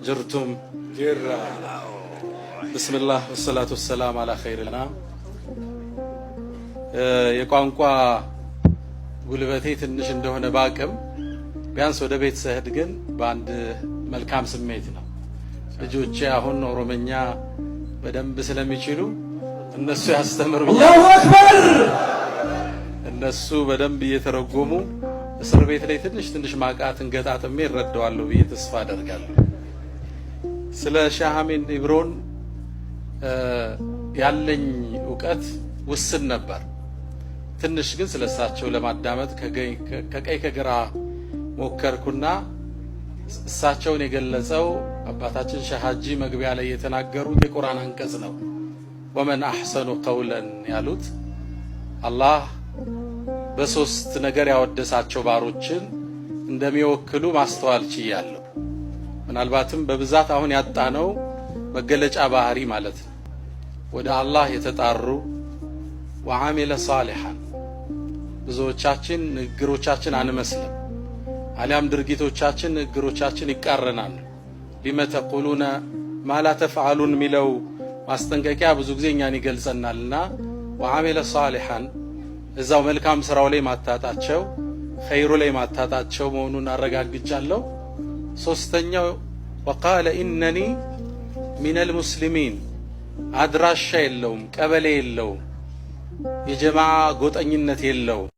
Jirtum. Jirra. بسم الله والصلاة والسلام على خير الأنام። የቋንቋ ጉልበቴ ትንሽ እንደሆነ ባቅም ቢያንስ ወደ ቤት ስሄድ ግን በአንድ መልካም ስሜት ነው። ልጆቼ አሁን ኦሮመኛ በደንብ ስለሚችሉ እነሱ ያስተምሩኛል። الله أكبر። እነሱ በደንብ እየተረጎሙ እስር ቤት ላይ ትንሽ ትንሽ ማቃትን ገጣጥሜ እረዳዋለሁ ብዬ ተስፋ አደርጋለሁ። ስለ ሼህ አሚን ኢብሮን ያለኝ እውቀት ውስን ነበር። ትንሽ ግን ስለ እሳቸው ለማዳመጥ ከቀኝ ከግራ ሞከርኩና እሳቸውን የገለጸው አባታችን ሼህ ሀጂ መግቢያ ላይ የተናገሩት የቁርአን አንቀጽ ነው። ومن أحسن قولا ያሉት አላህ በሶስት ነገር ያወደሳቸው ባሮችን እንደሚወክሉ ማስተዋል ችያለሁ። ምናልባትም በብዛት አሁን ያጣነው መገለጫ ባህሪ ማለት ነው። ወደ አላህ የተጣሩ፣ وعمل صالحا። ብዙዎቻችን ንግግሮቻችን አንመስልም፣ አሊያም ድርጊቶቻችን ንግግሮቻችን ይቃረናሉ። لم تقولون ما لا تفعلون የሚለው ማስጠንቀቂያ ብዙ ጊዜ እኛን ይገልጸናልና وعمل صالحا እዛው መልካም ስራው ላይ ማታጣቸው፣ ኸይሩ ላይ ማታጣቸው መሆኑን አረጋግጫለሁ። ሶስተኛው وقال إنني من المسلمين። አድራሻ የለውም፣ ቀበሌ የለውም፣ የጀማዓ ጎጠኝነት የለውም።